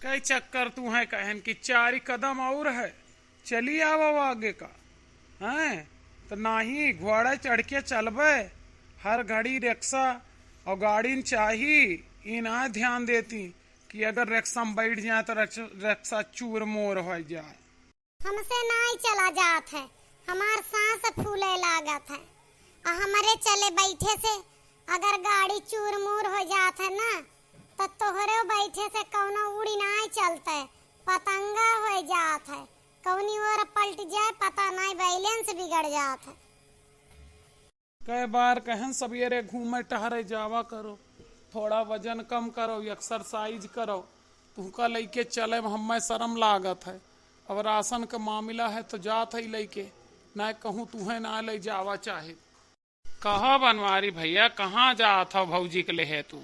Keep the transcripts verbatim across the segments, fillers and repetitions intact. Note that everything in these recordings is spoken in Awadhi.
कई चक्कर तू है कहन कि चारि कदम और है, चली आवो आगे का, हैं? तो नाही, घोड़े चढ़ के चलबे, हर घड़ी रिक्शा और गाड़ी न चाही, ई ना ध्यान देती कि अगर रिक्शा में बैठ जाए तो रिक्शा, रिक्शा चूर मोर हो जाए। हमसे नाई चला जात है, हमार सांस फूले लागत है। आ हमरे चले बैठे से अगर गाड़ी चूर मूर हो जात है ना, तो तोहरे बैठे से कौनो उड़ी नाई चलते, पतंगा हो जात है, कौनी ओर पलट जाए पता नाई, बैलेंस बिगड़ जात है। कई बार कहन सबेरे घूमे टहरे जावा करो, थोड़ा वजन कम करो, एक्सरसाइज करो। तुहका लइके चले में हमें शर्म लागत है। अब राशन का मामला है तो जात है लइके, ना कहूँ तुहें ना ले जावा चाहे। कहो बनवारी भैया, कहाँ जात हो भौजी के लेहे तू?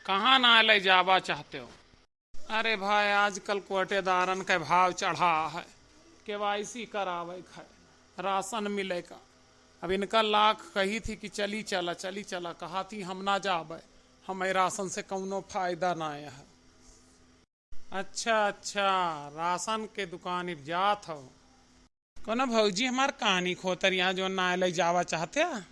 कहाँ ना ले जावा चाहते हो? अरे भाई, आजकल कोटेदारन के भाव चढ़ा है, केवाईसी करावे के है, राशन मिले का। अब इनका लाख कही थी कि चली चला, चली चला, कहा थी हम ना जाबे, हमें राशन से कौनो फायदा ना है। अच्छा, अच्छा, राशन के दुकान इब जात हो। कोनो भौजी हमार कानी खोतर यहाँ जो ना ले जावा चाहते हैं?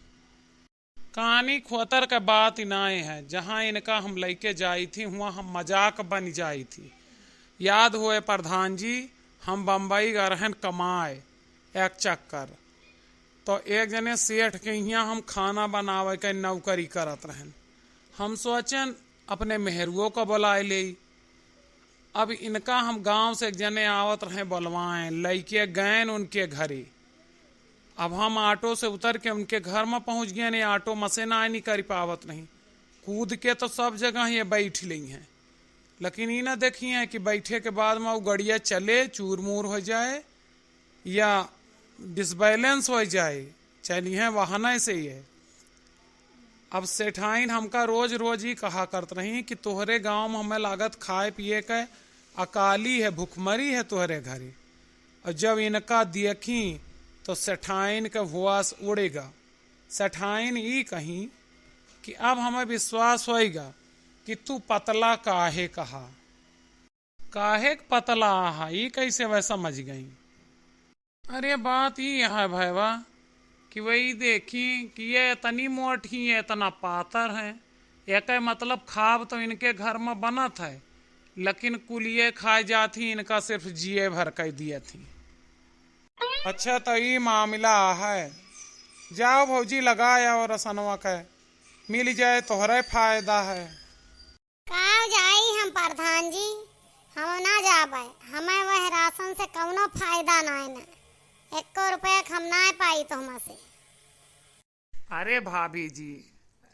कानी खोतर के बात ही नाय है, जहाँ इनका हम लइके जाई थी, हुआं हम मजाक बन जाई थी। याद होए प्रधान जी, हम बम्बई गए रहन कमाए एक चक्कर, तो एक जने सेठ के हियाँ हम खाना बनावे के नौकरी करत रहन। हम सोचन अपने मेहरुओ का बुलाए लेई। अब इनका हम गांव से एक जने आवत रहे बोलवाएं, लइके गएन उनके घरे। अब हम ऑटो से उतर के उनके घर में पहुंच गए, नहीं ऑटो में से ना निकल पावत नहीं, कूद के तो सब जगह ये बैठ ली हैं, लेकिन ई ना देखी हैं कि बैठे के बाद में वो गड़िया चले चूर मूर हो जाए या डिसबैलेंस हो जाए, चलिए वाहन से ये। अब सेठाइन हमका रोज रोज ही कहा करत रही कि तोहरे गांव में हमें लागत खाए पिए के अकाली है, भुखमरी है तोहरे घरे। और जब इनका देखी तो सेठाइन के हुआस उड़ेगा। सेठाइन ई कही कि अब हमें विश्वास होएगा कि तू पतला काहे कहा। काहे के पतला आहा, ई कैसे वह समझ गई? अरे बात ई है भैवा कि वही देखी कि ये इतनी मोटी, ये इतना पातर है, एके मतलब खाब तो इनके घर में बनत है, लेकिन कुलिये खाए जात ही, इनका सिर्फ जिए भर कह दिए थी। अच्छा तो ई मामला है, जाओ भौजी लगा आओ रसनवा के, मिल जाए तोहरे फायदा है। का जाई हम प्रधान जी, हम ना जाबे, हमें वह राशन से कौनो फायदा नाय ना, एको रुपया के हम ना पाई तोहमा से। अरे भाभी जी,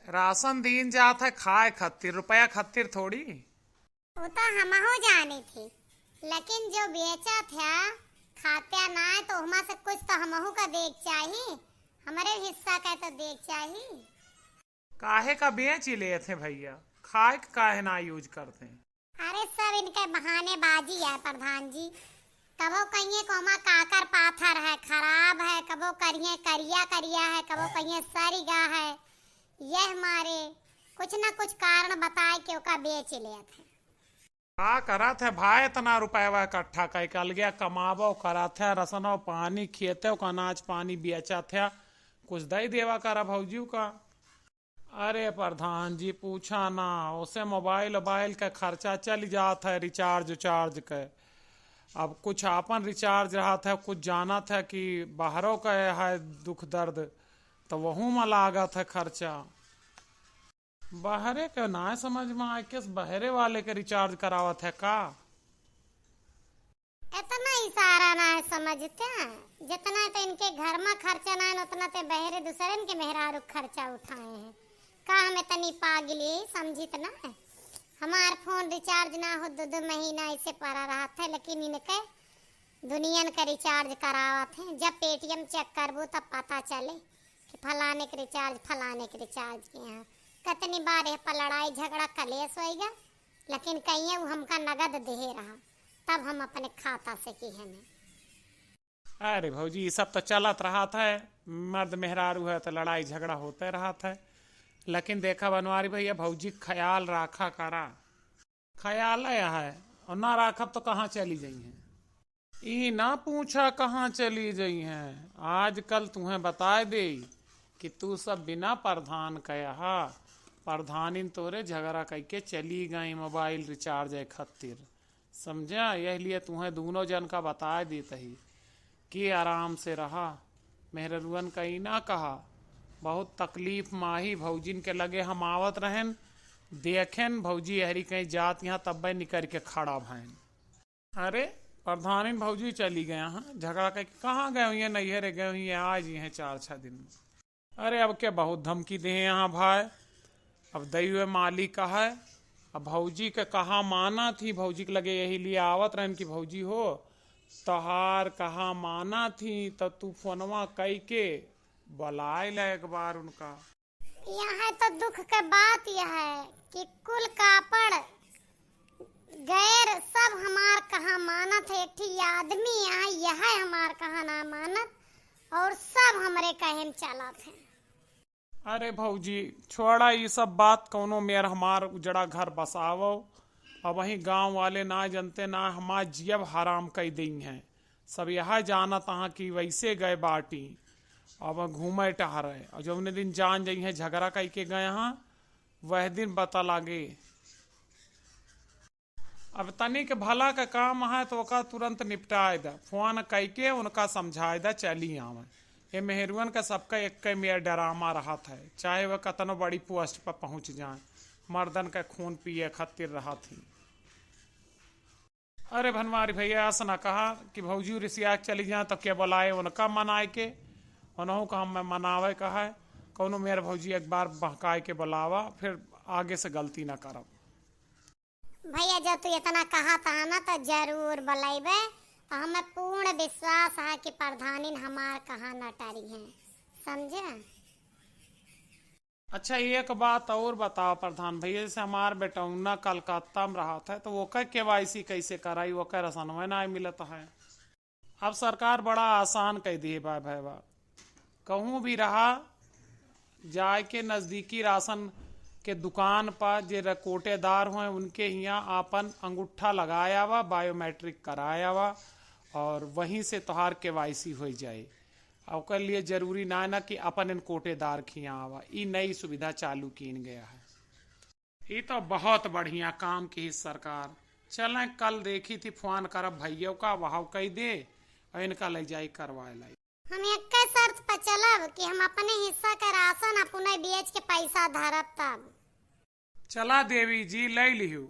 राशन दीन जात है खाए खातिर, रुपया खातिर थोड़ी। वो तो हमहू जानी थी, लेकिन जो बेचा था खात्या नाय तो ओहमा से कुछ तो हमहू का देख चाही, हमरे हिस्सा का तो देख चाही। काहे का बेच ही लेत हैं भैया, खाए के काहे ना यूज करते हैं? अरे सब इनके बहानेबाजी है प्रधान जी, कबो कहिए कोमा काकर पाथर है, खराब है, कबो करिए करिया करिया है, कबो कहिए सरिगा है। यह मारे कुछ ना कुछ कारण बताए के ओका बेच लेत है। का करत है भाई, इतना रुपया इकट्ठा कई के अलगे कमाबो करत है, रसनो पानी खेते का अनाज पानी बेचत है, कुछ दे देवा करा भौजी का। अरे प्रधान जी, पूछा ना, ओसे मोबाइल ओबाइल का खर्चा चल जात है, रिचार्ज उचार्ज के। अब कुछ आपन रिचार्ज रहत है, कुछ जानत है कि बाहरों का है दुख दर्द, तो वहू में लागत है खर्चा। बहरे के ना समझ में आए, किस बहरे वाले के रिचार्ज करावत है का? इतना इशारा ना है समझते हैं, जितना तो इनके घर में खर्चा ना है, उतना ते बहरे दूसरन के मेहरारू खर्चा उठाए हैं। का हम इतनी पागली समझित ना है? हमार फोन रिचार्ज ना हो, दो दो महीना ऐसे पड़ा रहत है, लेकिन इनके दुनियन का रिचार्ज करावत हैं। जब पेटीएम चेक करबू तब पता चले कि फलाने के रिचार्ज, फलाने के रिचार्ज के यहाँ। कितनी बार यह पर लड़ाई झगड़ा कलेश होएगा, लेकिन कहिए वो हमका नगद देहे रहा, तब हम अपने खाता से किहे नहीं। अरे भौजी, ई सब तो चलत रहत है, मर्द मेहरारू है तो लड़ाई झगड़ा होते रहत है। लेकिन देखा बनवारी भैया, भौजी क ख्याल राखा करा, ख्याल है, और ना राखब तो कहाँ चली जइहैं? ई ना पूछा कहाँ चली जइहैं। आजकल तुहैं बताए देई कि तू सब बिना प्रधान कहे हा। प्रधानिन तोरे झगड़ा कइके चली गई mobile recharge खातिर। समझा? यह लिए तुहैं दूनों जन का बताए देत ही कि आराम से रहा। मेहररुअन का ई ना कहा, बहुत तकलीफ माही। भौजिन के लगे हम आवत रहेन, देखेन भौजी एहरी कहीं जात यहाँ, तब्बे निकर के खड़ा भएन। अरे, प्रधानिन भौजी चली गए हैं, झगड़ा कइके कहाँ गए हुई हैं? नैहरे गए हुई हैं, आ जइहैं चार छह दिन में। अरे, अब के बहुत धमकी देहे यहाँ भाई, अब दैव मालिक है। अब भौजी के कहा मानत ही, भौजी के लगे यही लिए आवत रहेन कि भौजी हो, तोहार कहा मानत ही, तो तू फोनवा कइके बुलाए ले एक बार उनका। यह तो दुख के बात यह है कि कुल कापड़ गैर सब हमार कहा मानत है, एक ठी आदमी यहाँ यह हमार कहा ना मानत और सब हमरे कहे में चलत है। अरे भौजी, छोड़ा ई सब बात, कौनो मेर हमार उजड़ा घर बसावो। अब वहीं गाँव वाले ना जनते ना हमार जियब हराम कइ देइहैं। सब यह जानत हाँ कि वैसे गए बाटी, अब घूमे टहरे, और जौने दिन जान जइहैं झगड़ा कइके गए हाँ, वह दिन पता लागे। अब तनिक भला का काम है तो ओका तुरंत निपटाए द, फोन कइके उनका समझाए द, चली आवे। ये मेहरुअन का सबका एक मेर डरामा रहत है, चाहे वह कतनो बड़ी पोस्ट पर पहुँच जाए, मर्दन का खून पिए खातिर रहत ही। अरे भनवारी भैया, ऐसा ना कहा कि भौजी रिसिया के चली जाए तो के बुलाए उनका मनाए के, उनहू का हम मनावे का है। कौनो मेर भौजी एक बार बहकाए के बुलावा, फिर आगे से गलती ना करब। भैया, जब तू इतना कहा था ना, तो जरूर बुलाइबे। तो हमें पूर्ण विश्वास है कि प्रधानिन हमार कहा न टरी हैं, समझे? अच्छा, एक बात और बताओ प्रधान भैया, जैसे हमार बेटौना कलकत्ता में रहत है, तो ओकर केवाईसी कैसे कराई? ओकर रसनवे ना मिलत है। अब सरकार बड़ा आसान कइ दिए बा भैया, कहूँ भी रहा, जाए के नजदीकी राशन के दुकान पर जे र-, कोटेदार हों, उनके हियाँ आपन अंगूठा लगाया हुआ, बायोमेट्रिक कराया हुआ, और वहीं से तोहार केवाईसी होइ जाए। और ओकर लिए जरूरी ना है ना कि अपन इन कोटेदार के हियाँ आवा। ई नई सुविधा चालू कीन गया है। ई तो बहुत बढ़िया काम की ही सरकार। चलें, कल देखी थी, फोन करब भैया का, वहाव कइ दे और इनका ले जाई करवाए लाई। हम एक शर्त पर चलब कि हम अपने हिस्सा के राशन अपने बेच के पैसा धरब तब। चला देवी जी, ले लिहू।